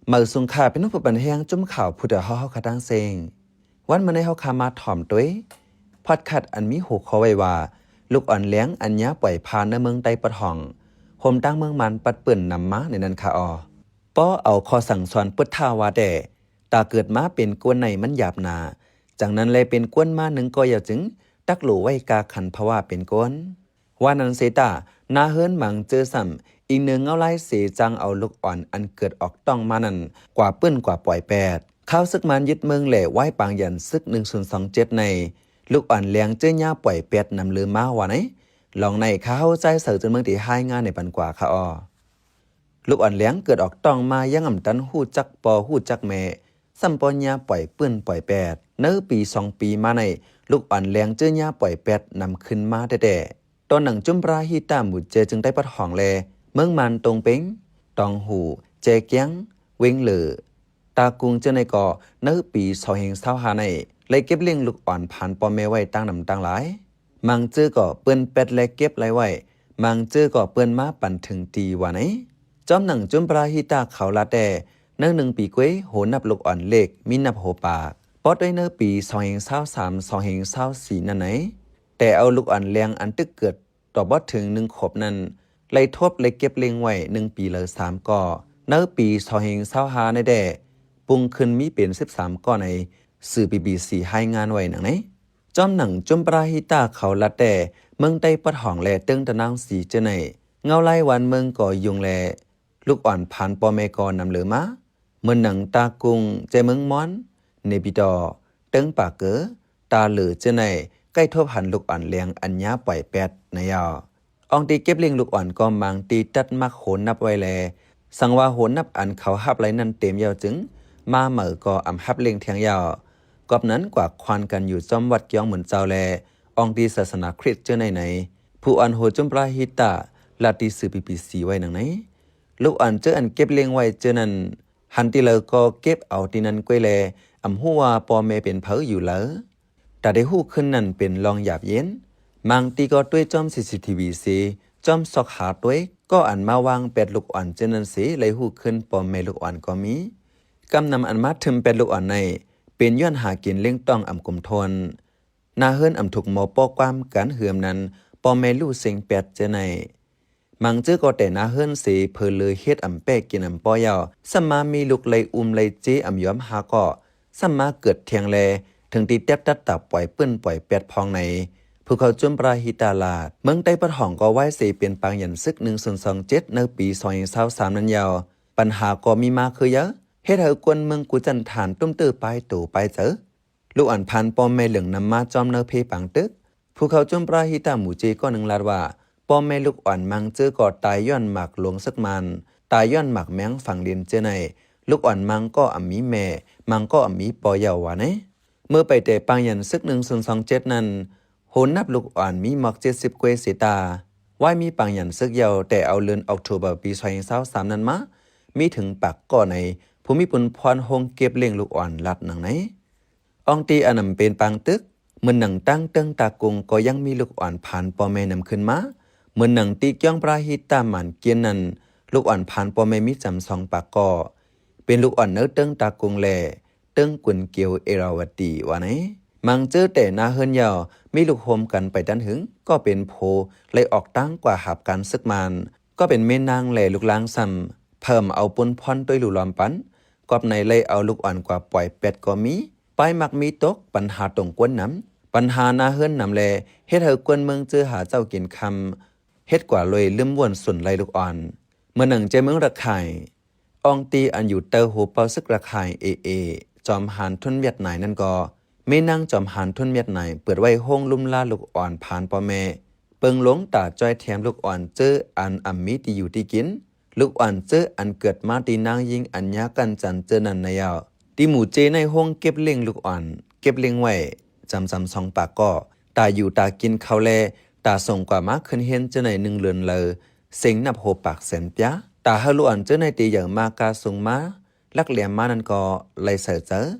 ເໝີສູງຄ່ະ ພີ່ນ້ອງຜູ້ປັນແຮງ ຈຸ້ມຂ່າວຜູ້ດຽວເຮົາ ເຮົາຄ່ະທັງເສັງ. ວັນມື້ນີ້ເຮົາຄ່ະມາຖອມຕົວ ພອດຄາສອັນມີຫົວຂໍ້ໄວ້ວ່າ ລູກອ່ອນແລງອັນຍາປ່ອຍພານໃນເມືອງໃຕ້ປະທ້ອງ ໂຮມທັງເມືອງມານປັດປືນນຳມາໃນນັ້ນຄ່ະອໍ. ປໍເອົາຂໍ້ສັ່ງສອນພຸດທະວ່າແດ່ ຕາເກີດມາເປັນຄົນໃນມັນຫຍາບໜາ ຈັ່ງນັ້ນແລເປັນຄົນມາໜຶ່ງກໍຢ່າຈຶ່ງ ຕັກໂຫຼໄວ້ກາຂັນພະວາເປັນຄົນ. ວ່ານັ້ນເສຍຕາ ໜ້າເຮືອນມັງເຈີຊ້ຳ ອີງເນີງເງົາລາຍເສ ຈ້າງເອົາລູກອ່ອນອັນເກີດອອກຕ້ອງມານັ້ນ ກວ່າປືນກວ່າປ່ອຍແປດ. ຄາວເສິກມານຍຶດເມືອງແລະວາຍປາງຢັນເສິກໜຶ່ງສູນສອງເຈັດໃນ ລູກອ່ອນແລງເຈີຍາປ່ອຍແປດນຳເລີມາວ່າໃນ. ລອງໃນຂ້າເຮົາໃຈເສີເຈີນເມືອງທີ່ຮາຍງານໃນປັນກວ່າຄ່ະອໍ. ລູກອ່ອນແລງເກີດອອກຕ້ອງມາຍັງອຳຕັນຮູ້ຈັກພໍ່ຮູ້ຈັກແມ່ ຊ້ຳປໍຍາປ່ອຍປືນປ່ອຍແປດ. ໃນປີສອງປີມາໃນ ລູກອ່ອນແລງເຈີຍາປ່ອຍແປດນຳຂຶ້ນມາແຕ່ໆ. ຕອນໜັງຈຸ້ມປະລາຮີຕາໝູ່ເຈ ຈຶ່ງໄດ້ປະທ້ອງແລ ເມືອງມານຕົງເປັງ, ຕອງຫູ, ແຈກຽງ, ເວັງເລີ, ຕາກຸງເຈີໃນກໍ ໃນປີສອງເຮງຊາວຫ້າໃນ ໄດ້ເກັບລ້ຽງລູກອ່ອນຜ່ານພໍ່ແມ່ໄວ້ຕັ້ງນຳຕັ້ງຫຼາຍ. ມັງເຈີກໍເປິ້ນແປດແລເກັບໄວ້, ມັງເຈີກໍເປິ້ນມາປັນເຖິງຕີວ່າໃນ. ຈອມໜັງຈຸ້ມປະລາຮີຕາເຂົາລາແຕ່ ໃນໜຶ່ງປີກວ່າ ໂຫນັບລູກອ່ອນເລກມີນັບໂຫປາກ. ປອດດ້ວຍໃນປີສອງເຮງຊາວສາມ ສອງເຮງຊາວສີ່ນັ້ນໃນ ແຕ່ເອົາລູກອ່ອນແລງອັນຕຶກເກີດຕໍ່ບໍ່ເຖິງໜຶ່ງຂວບນັ້ນ ໄລ່ທົບໄລ່ເກັບລ້ຽງໄວ້ໜຶ່ງປີລະສາມກໍ. ໃນປີສອງເຮງຊາວຫ້າໃນແດ່ ປຸງຂຶ້ນມີເປັນສິບສາມກໍໃນ ສື່ບີບີຊີຮາຍງານໄວ້ໜັງໃນ. ຈອມໜັງຈຸ້ມປະລາຮີຕາເຂົາລາແຕ່ ເມືອງໃຕ້ປະທ້ອງແລເຕີງຕະນາງສີເຈີໃນ ເງົາລາຍວານເມືອງກໍຍຸງແລ ລູກອ່ອນຜ່ານພໍ່ແມ່ກໍນຳເລີມາ ເໝືອນໜັງຕາກຸງ, ແຈເມືອງມ່ອນ, ເນປີຕໍ, ເຕີງປາເກີ, ຕາເລີເຈີໃນ ໃກ້ທົບຫັນລູກອ່ອນແລງອັນຍາປ່ອຍແປດໃນເຍົາ. ອອງຕີເກັບລ້ຽງລູກອ່ອນກໍມັງຕີຕັດມັກໂຫນັບໄວ້ແລ ສັງວ່າໂຫນັບອັນເຂົາຮັບໄດ້ນັ້ນເຕັມເຍົາຈຶ່ງ ມາໃໝ່ກໍອຳຮັບລ້ຽງແທງເຍົາ. ກອບນັ້ນກວ່າຄວານກັນຢູ່ຈອມວັດກຽວໝູນເຈົ້າແລ ອອງຕີສາສະໜາຄຣິດເຈີໃນໃນ ຜູ້ອ່ອນໂຫຈຸ້ມປະລາຮີຕາ ລາຕີສື່ບີບີຊີໄວ້ໜັງໃນ. ລູກອ່ອນເຈີອັນເກັບລ້ຽງໄວ້ເຈີນັ້ນ ຫັນຕີໃດກໍເກັບເອົາຕີນັ້ນກ້ວຍແລ ອຳຮູ້ວ່າພໍ່ແມ່ເປັນໃຜຢູ່ໃດ. ຕາໄດ້ຮູ້ຂຶ້ນນັ້ນເປັນລອງຢາບເຢັນ. ບາງຕີກໍຕົວະຈອມຊີຊີທີວີເສ ຈອມຊອກຫາຕົວະ ກໍອັນມາວາງແປດລູກອ່ອນເຈີນັ້ນເສ ໄດ້ຮູ້ຂຶ້ນພໍ່ແມ່ລູກອ່ອນກໍມີ. ກຳນຳອັນມາທຶມແປດລູກອ່ອນໃນ ເປັນຍ້ອນຫາກິນລ້ຽງຕ້ອງອຳກຸມທົນ. ໜ້າເຮືອນອຳທຸກມໍ່ປໍຄວາມກັນເຮືອມນັ້ນ ພໍ່ແມ່ລູກເສັງແປດເຈີໃນ. ມັງເຈີກໍແຕ່ໜ້າເຮືອນເສ ເພີເລີເຮັດອຳແປະກິນອຳປໍເຍົາ ຊ້ຳມາມີລູກໄລ່ອຸ້ມໄລ່ເຈອຳຍອມຫາກໍ ຊ້ຳມາເກີດແທງແລ ເຖິງຕີແຕັບຕັດຕາປ່ອຍປືນປ່ອຍແປດພອງໃນ. ຜູ້ເຂົາຈຸ້ມປະລາຮີຕາລາດ ເມືອງໃຕ້ປະທ້ອງກໍວາຍເສເປັນປາງຢັນເສິກໜຶ່ງສູນສອງເຈັດໃນປີສອງເຮງຊາວສາມນັ້ນເຍົາ. ບັນຫາກໍມີມາຄືເຢີ ເຮັດໃຫ້ຄົນເມືອງກູຈັນທານຕຸ້ມຕື້ປາຍໂຕປາຍເຈີ. ລູກອ່ອນຜ່ານພໍ່ແມ່ເຫຼືອງນຳມາຈອມໃນເພປາງຕຶກ. ຜູ້ເຂົາຈຸ້ມປະລາຮີຕາໝູ່ເຈກ້ອນໜຶ່ງລາດວ່າ ພໍ່ແມ່ລູກອ່ອນມັງເຈີກໍຕາຍຍ້ອນໝາກຫຼວງເສິກມານ ຕາຍຍ້ອນໝາກແມງຝັງດິນເຈີໃນ. ລູກອ່ອນມັງກໍອຳມີແມ່ ມັງກໍອຳມີພໍ່ເຍົາວ່າໃນ. ເມື່ອໄປແຕ່ປາງຢັນເສິກໜຶ່ງສູນສອງເຈັດນັ້ນ ໂຫນັບລູກອ່ອນມີໝອກເຈັດສິບກວ່າເສຍຕາ. ວາຍມີປາງຢັນເສິກເຍົາແຕ່ເອົາເດືອນອອກໂທເບີປີສອງເຮງຊາວສາມນັ້ນມາ ມີເຖິງປາກກໍໃນ ຜູ້ມີປຸນພອນໂຮງເກັບລ້ຽງລູກອ່ອນລາດໜັງໃນ. ອອງຕີອັນນຳເປັນປາງຕຶກ ເໝືອນໜັງຕັ້ງເຕີງຕາກຸງກໍຍັງມີລູກອ່ອນຜ່ານພໍ່ແມ່ນຳຂຶ້ນມາ. ເໝືອນໜັງຕີກຽງປະລາຮີຕາໝານກຽນນັ້ນ ລູກອ່ອນຜ່ານພໍ່ແມ່ມີຈຳສອງປາກກໍ ເປັນລູກອ່ອນໃນເຕີງຕາກຸງແລ ເຕີງກຸນກຽວເອລາວະຕີວ່າໃນ. ມັງເຈີແຕ່ໜ້າເຮືອນເຍົາ ມີລູກໂຮມກັນໄປດັນຫຶງ ກໍເປັນໂພໄລ່ອອກຕ່າງກວ່າຫາບການເສິກມານ ກໍເປັນແມ່ນາງແລລູກຫຼານຊ້ຳ ເພິ່ນເອົາປຸນພອນຕົວະຫຼູຫຼອມປັນ ກອບໃນໄລ່ເອົາລູກອ່ອນກວ່າປ່ອຍແປດກໍມີ. ປາຍມັກມີຕົກ ບັນຫາຕົງກົ້ນນຳ ບັນຫາໜ້າເຮືອນນຳແລ ເຮັດໃຫ້ຄົນເມືອງເຈີຫາເຈົ້າກິນຄ່ຳ ເຮັດກວ່າລວຍລືມວົນສຸນໄລ່ລູກອ່ອນ. ເໝືອນໜັງເຈເມືອງລະຄາຍ ອອງຕີອັນຢູ່ໃຕ້ໂຮເປົ່າເສິກລະຄາຍເອເອ ຈອມຫານທຸນວຽດນາຍນັ້ນກໍ ແມ່ນາງຈອມຫານທຸນວຽດນາຍ ເປີດໄວ້ໂຮງລຸມລາລູກອ່ອນຜ່ານພໍ່ແມ່ ເບິ່ງລົງຕາຈ້ອຍແຖມລູກອ່ອນເຈີອັນອຳມີທີ່ຢູ່ທີ່ກິນ. ລູກອ່ອນເຈີອັນເກີດມາທີ່ນາງຍິງອັນຍາກັນຈັນເຈີນັ້ນໃນເຍົາ ທີ່ໝູ່ເຈໃນໂຮງເກັບລ້ຽງລູກອ່ອນ ເກັບລ້ຽງໄວ້ ຈຳຈຳສອງປາກກໍ ຕາຢູ່ຕາກິນເຂົ້າແລ ຕາສົ່ງກວ່າມາຂຶ້ນຮຽນເຈີໃນໜຶ່ງເດືອນເລີ ເສັງນັບໂຫປາກແສນປຽ. ຕາເຮົາລູກອ່ອນເຈີໃນຕີໃຫຍ່ມາກາສູງມາ ລັກແຫຼມມານັ້ນກໍໄລ່ໃສ່ໃຈ.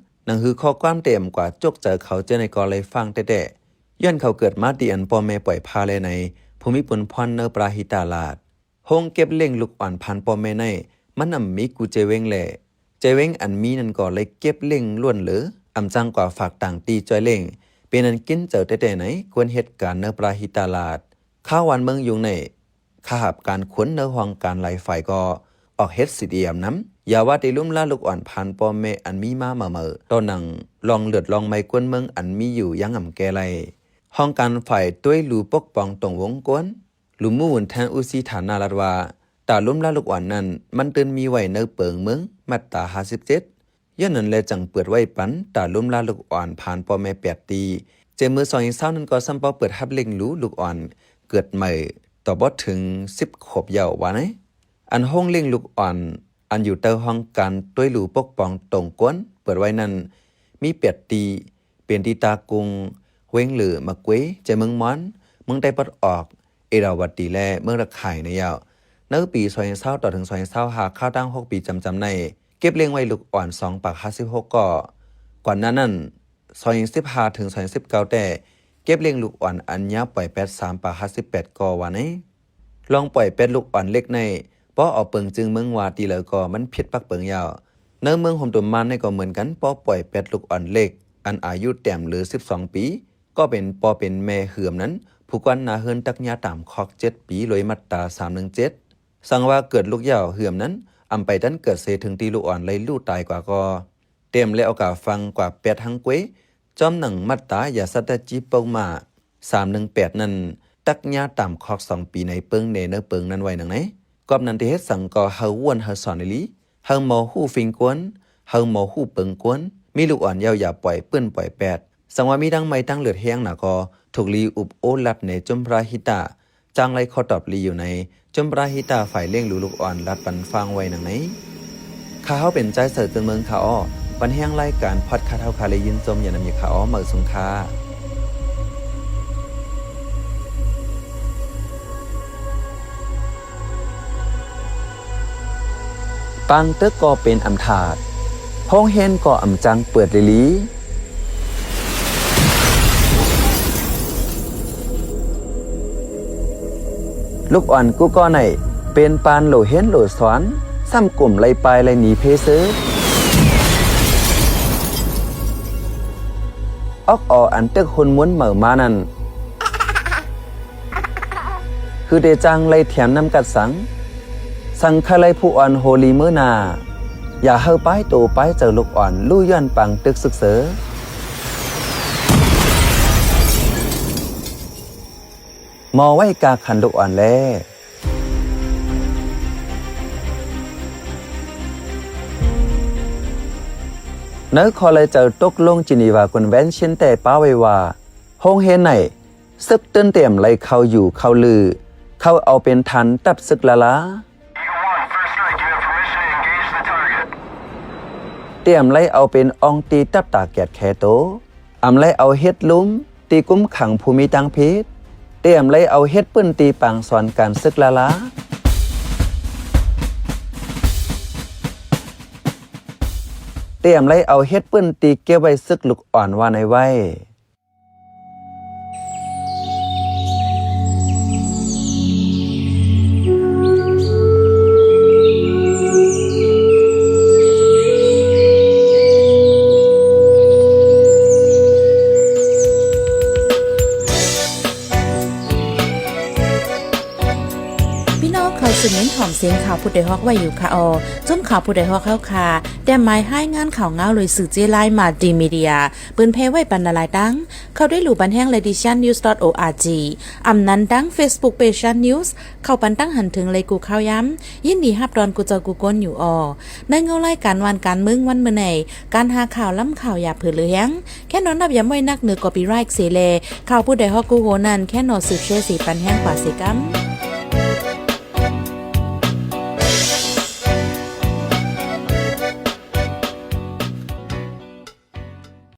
ໜັງສືຂໍ້ຄວາມເຕັມກວ່າຈົກໃຈເຂົາເຈີໃນກໍໄລ່ຟັງແທ້ໆ ຍ້ອນເຂົາເກີດມາທີ່ອັນພໍ່ແມ່ປ່ອຍພາແລໃນ ຜູ້ມີປຸນພອນເນີປາຫິຕາລາດ. ໂຮງເກັບລ້ຽງລູກອ່ອນຜ່ານພໍ່ແມ່ໃນ ມັນອຳມີກູເຈເວັງແລ ໃຈເວັງອັນມີນັ້ນກໍໄດ້ເກັບເລັ່ງລ້ວນເລີ ອຳຈັ່ງກວ່າຝາກຕ່າງທີ່ຊ່ວຍເລັ່ງ ເປັນອັນກິນເຈີແຕ່ໃດໃນ ຄວນເຮັດການໃນພະລາຫິຕາລາດ. ຂ່າວຫວານເມືອງຍຸງໃນ ຄະຫາບການຂຸນໃນຫ້ອງການຫຼາຍຝ່າຍກໍອອກເຮັດສິດອຽມນຳ ຢ່າວ່າແຕ່ລົ້ມລາລູກອ່ອນຜ່ານພໍ່ແມ່ອັນມີມາເໝີໆ ຕໍ່ໜັງລອງເລືອດລອງໄໝກວນເມືອງອັນມີຢູ່ຍັງອຳແກ່ໄຫຼ. ຫ້ອງການຝ່າຍຕົວະຫຼູປົກປ້ອງຕົງວົງກວນ ຫຼູໝູ່ບຸນແທນອຸຊີຖານະລັດວ່າ ຕາລົ້ມລາລູກອ່ອນນັ້ນ ມັນຕື່ນມີໄວ້ໃນເປິງເມືອງ ມາດຕາຫ້າສິບເຈັດ ຍ້ອນນັ້ນແລະ ຈັ່ງເປີດໄວ້ປັນຕາລົ້ມລາລູກອ່ອນຜ່ານພໍ່ແມ່ແປດຕີ. ເຈາະມື້ສອງພັນຊາວນັ້ນກໍຊ້ຳພໍເປີດຮັບເລັ່ງຫຼູລູກອ່ອນເກີດໃໝ່ ຕໍ່ບໍ່ເຖິງສິບຂວບເຍົາວວ່າໃນ. ອັນໂຮງລ້ຽງລູກອ່ອນ ອັນຢູ່ໃຕ້ຫ້ອງການຕົວະຫຼູປົກປ້ອງຕົງກວນເປີດໄວ້ນັ້ນ ມີແປດຕີ ເປັນທີ່ຕາກຸງ, ເວັງເລີ, ມະກວຍ, ເຈາະເມືອງມ່ອນ, ເມືອງໃຕ້ປອດອອກ, ເອຣາວັດດີ ແລະ ເມືອງຕະຂ່າຍໃນຍາວ. ໃນປີສອງພັນຊາວຕໍ່ເຖິງສອງພັນຊາວຫ້າ ຄາວທາງຫົກປີຈຳໆໃນ ເກັບລ້ຽງໄວ້ລູກອ່ອນສອງປາກຫ້າສິບຫົກກໍ. ກ່ອນໜ້ານັ້ນ ສອງພັນສິບຫ້າເຖິງສອງພັນສິບເກົ້າແຕ່ ເກັບລ້ຽງລູກອ່ອນອັນຍາວປ່ອຍແປດສາມປາກຫ້າສິບແປດກໍວ່າໃນ. ລອງປ່ອຍແປດລູກອ່ອນເລັກໃນ ພໍເອົາເປິງຈຶງເມືອງວ່າທີ່ເລີກໍມັນຜິດປັກເປິງຍາວ. ໃນເມືອງໂຮມຕຸມມານໃນກໍເໝືອນກັນ ພໍປ່ອຍແປດລູກອ່ອນເລັກ ອັນອາຍຸແຕ້ມເລີສິບສອງປີ ກໍເປັນພໍ່ເປັນແມ່ເຮືອມນັ້ນ ຜູ້ກວານໜ້າເຮືອນຕັກຍາຕາມຄອກເຈັດປີ ໂດຍມາດຕາສາມໜຶ່ງເຈັດ. ສັງວ່າເກີດລູກຍາວເຮືອມນັ້ນ ອຳໄປຕັນເກີດເສ ເຖິງທີ່ລູກອ່ອນໄດ້ລູກຕາຍກວ່າກໍ. ແຕ້ມແລະເອົາກາຟັງກວ່າແປດຮັງກວຍ ຈອມໜັງມາດຕາຢາສັດຕະຈີປອກມາ ສາມໜຶ່ງແປດນັ້ນ ຕັກຍາຕາມຄອກສອງປີໃນເປິງເນ ໃນເປິງນັ້ນໄວ້ໜັງໃນ. ກອບນັ້ນທີ່ເຮັດສັງກໍເຮົາວຽນເຮົາສອນອີ່ຫຼີ ເຮົາໝໍຮູ້ຟິງກວນ ເຮົາໝໍຮູ້ເປິງກວນ ມີລູກອ່ອນຍາວຢ່າປ່ອຍປືນປ່ອຍແປດ. ສັງວ່າມີທັງໄໝທັງເລືອດແຮງໜາກໍ ທຸກລີອຸບໂອ້ລັດເນ ຈຸມພະລາຫິຕາ ຈັ່ງໄດ້ຂໍ້ຕອບລີຢູ່ໃນ ຈຸມພະລາຫິຕາຝ່າຍລ້ຽງດູລູກອ່ອນລັດປັນຟັງໄວ້ໜັງໃນ. ຂ້າເຮົາເປັນຈາຍເສີດຕື່ນເມືອງຂ້າອໍ ບັນແຮງລາຍການພອດຄາສເຮົາຂ້າເລີ ຍິນຊົມຢ່ານຳຢູ່ຂ້າອໍ ເໝີສູງຄ່າ. ປາງຕຶກກໍເປັນອຳທາດ ໂຮງຮຽນກໍອຳຈັ່ງເປີດລີລີ. ລູກອ່ອນກູ່ກໍໃນ ເປັນປານໂຫຼຮຽນໂຫຼສອນ ຊ້ຳກຸ້ມໄລ່ປ້າຍໄລ່ໜີເພເຊີ. ອອກອໍອັນຕຶກຮຸນມຸນເໝີມານັ້ນ ຄືເດຈັ່ງໄລ່ຖຽມນຳກັດສັງ ສັງຄະໄລຜູ້ອ່ອນໂຮລີເມີນາ ຢ່າເຮົາປາຍໂຕປາຍເຈີລູກອ່ອນ ລູ້ຍ້ອນປາງຕຶກຊຶກເສີ ໝໍໄວ້ກາຂັນລູກອ່ອນແລ. ໃນຂໍ້ໄລ່ເຈີຕົກລົງຈີນີວາຄອນເວັນຊິນແຕ່ປ້າໄວ້ວ່າ ໂຮງຮຽນໃນ ຊຶກຕື່ນຕຽມໄລ່ເຂົ້າຢູ່ເຂົ້າລື ເຂົ້າເອົາເປັນຖານທັບຊຶກລາລາ ຕຽມໄລ່ເອົາເປັນອ່ອງຕີຕັບຕາແກດແຄໂຕ ອຳໄລ່ເອົາເຮັດລຸ່ມ ຕີກຸມຂັງຜູ້ມີທາງຜິດ ຕຽມໄລ່ເອົາເຮັດປືນຕີປາງສອນການຊຶກລາລາ ຕຽມໄລ່ເອົາເຮັດປືນຕີເກັບໄວ້ຊຶກລູກອ່ອນວ່າໃນໄວ້. ພີ່ນ້ອງເຂົ້າສູ່ມິນຫອມສຽງຂ່າວຜູ້ດອຍຮອກໄວ້ຢູ່ຄ່າອໍ ຊຸມຂ່າວຜູ້ດອຍຮອກເຮົາຄ່າ ແຕ້ມໝາຍຮາຍງານຂ່າວງາວໂດຍສື່ເຈ້ລາຍ Multimedia ເປີນແຜ່ໄວ້ປັນຫຼາຍໆຕັ້ງ ເຂົ້າໄດ້ຫຼູ່ບັນແຮງ Ladies Shan News dot org ອຳນັ້ນດັ່ງ Facebook Page Shan News ເຂົ້າປັນຕັ້ງຫັນເຖິງໄລກູ່ຂ່າວຍາມ ຍິນດີຮັບຕ້ອນກູ່ເຈົ້າກູ່ຄົນຢູ່ອໍ. ໃນເງົາລາຍການຫວ່ານການເມືອງວັນມື້ໃນ ການຫາຂ່າວລ້ຳຂ່າວຢ່າເຜີເຫຼືອແຮງ ແຄ່ນອນນັບຢາມໄວ້ນັກເໜືອ copyright ເສແລ ຂ່າວຜູ້ດອຍຮອກກູ່ໂຮນັ້ນ ແຄ່ນອນສືບແຊເສປັນແຮງກວ່າເສກຳ.